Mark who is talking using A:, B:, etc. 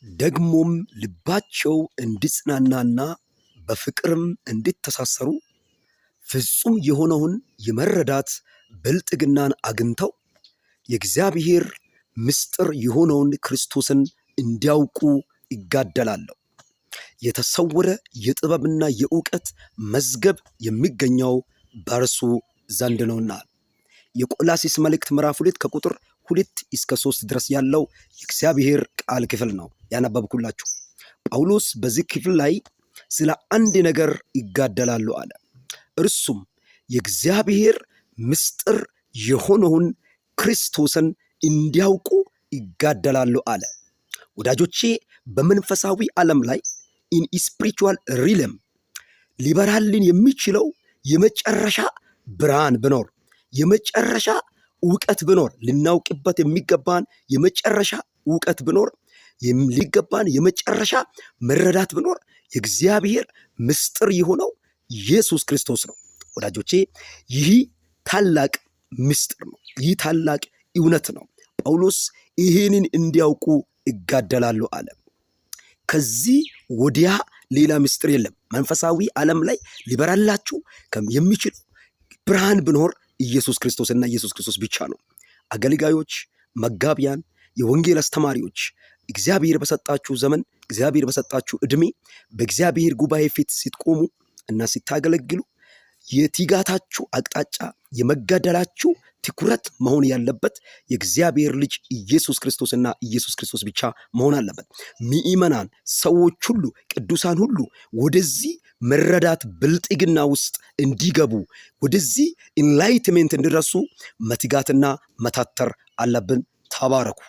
A: ደግሞም ልባቸው እንዲጽናናና በፍቅርም እንዲተሳሰሩ ፍጹም የሆነውን የመረዳት ብልጥግናን አግኝተው የእግዚአብሔር ምስጢር የሆነውን ክርስቶስን እንዲያውቁ እጋደላለሁ። የተሰወረ የጥበብና የእውቀት መዝገብ የሚገኘው በእርሱ ዘንድ ነውና። የቆላሲስ መልእክት ምዕራፍ 2 ከቁጥር 2 እስከ 3 ድረስ ያለው የእግዚአብሔር ቃል ክፍል ነው ያነበብኩላችሁ። ጳውሎስ በዚህ ክፍል ላይ ስለ አንድ ነገር ይጋደላሉ አለ። እርሱም የእግዚአብሔር ምስጢር የሆነውን ክርስቶስን እንዲያውቁ ይጋደላሉ አለ። ወዳጆቼ፣ በመንፈሳዊ ዓለም ላይ in spiritual realm ሊበራልን የሚችለው የመጨረሻ ብርሃን ብኖር፣ የመጨረሻ እውቀት ብኖር፣ ልናውቅበት የሚገባን የመጨረሻ እውቀት ብኖር፣ ሊገባን የመጨረሻ መረዳት ብኖር የእግዚአብሔር ምስጢር የሆነው ኢየሱስ ክርስቶስ ነው። ወዳጆቼ፣ ይህ ታላቅ ምስጢር ነው። ይህ ታላቅ እውነት ነው። ጳውሎስ ይህንን እንዲያውቁ እጋደላለሁ አለ። ከዚህ ወዲያ ሌላ ምስጢር የለም። መንፈሳዊ ዓለም ላይ ሊበራላችሁ የሚችለው ብርሃን ብኖር ኢየሱስ ክርስቶስና ኢየሱስ ክርስቶስ ብቻ ነው። አገልጋዮች፣ መጋቢያን፣ የወንጌል አስተማሪዎች፣ እግዚአብሔር በሰጣችሁ ዘመን፣ እግዚአብሔር በሰጣችሁ ዕድሜ በእግዚአብሔር ጉባኤ ፊት ስትቆሙ እና ስታገለግሉ የትጋታችሁ አቅጣጫ፣ የመጋደላችሁ ትኩረት መሆን ያለበት የእግዚአብሔር ልጅ ኢየሱስ ክርስቶስና ኢየሱስ ክርስቶስ ብቻ መሆን አለበት። ምእመናን፣ ሰዎች ሁሉ፣ ቅዱሳን ሁሉ ወደዚህ መረዳት ብልጥግና ውስጥ እንዲገቡ፣ ወደዚህ enlightenment እንዲደርሱ መትጋትና መታተር አለብን። ተባረኩ።